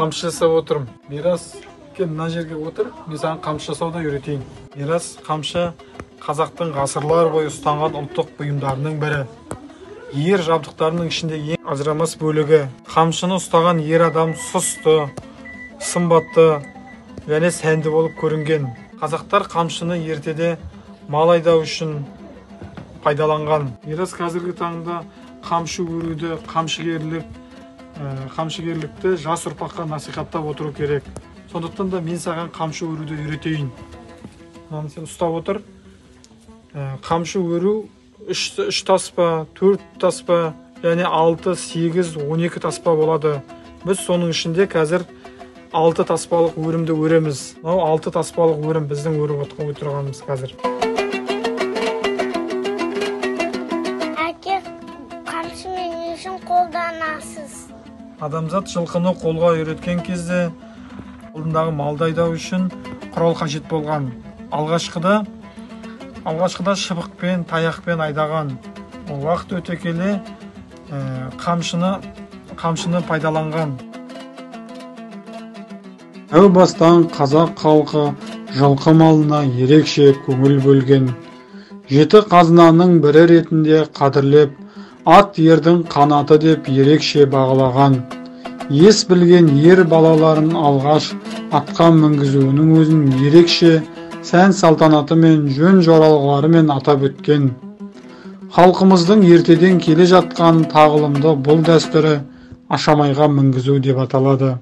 қамшы жасап отырмын. Мирас, кел мына жерге отыр, мен саған қамшы жасауды үйретейін. Мирас, қамшы қазақтың ғасырлар бойы ұстанған ұлттық бұйымдарының бірі. Ер жабдықтарының ішінде ең ажырамас бөлігі. Қамшыны ұстаған ер адам сұсты, сымбатты және сәнді болып көрінген. Қазақтар қамшыны ертеде мал айдау үшін пайдаланған. Мирас, қазіргі таңда қамшы өруді, қамшыгерлікті жас ұрпаққа насихаттап отыру керек. Сондықтан да мен саған қамшы өруді үйретейін. Мынаны сен ұстап отыр. Қамшы өру 3 таспа, 4 таспа және 6, 8, 12 таспа болады. Біз соның ішінде қазір 6 таспалық өрімді өреміз. Мынау 6 таспалық өрім біздің өріп отырғанымыз қазір. Әке, қамшымен не үшін қолданасыз? Адамзат жылқыны қолға үйреткен кезде алдындағы малды айдау үшін құрал қажет болған. Алғашқыда шыбықпен, таяқпен айдаған. Уақыт өте келе қамшыны пайдаланған. Әу бастан қазақ халқы жылқы малына ерекше көңіл бөлген. Жеті қазынаның бірі ретінде қадірлеп, ат ердің қанаты деп ерекше бағалаған. Ес білген ер балаларын алғаш атқа мінгізуінің өзін ерекше сән салтанатымен, жөн жоралғыларымен атап өткен. Халқымыздың ертеден келе жатқан тағылымды бұл дәстүрі ашамайға мінгізу деп аталады.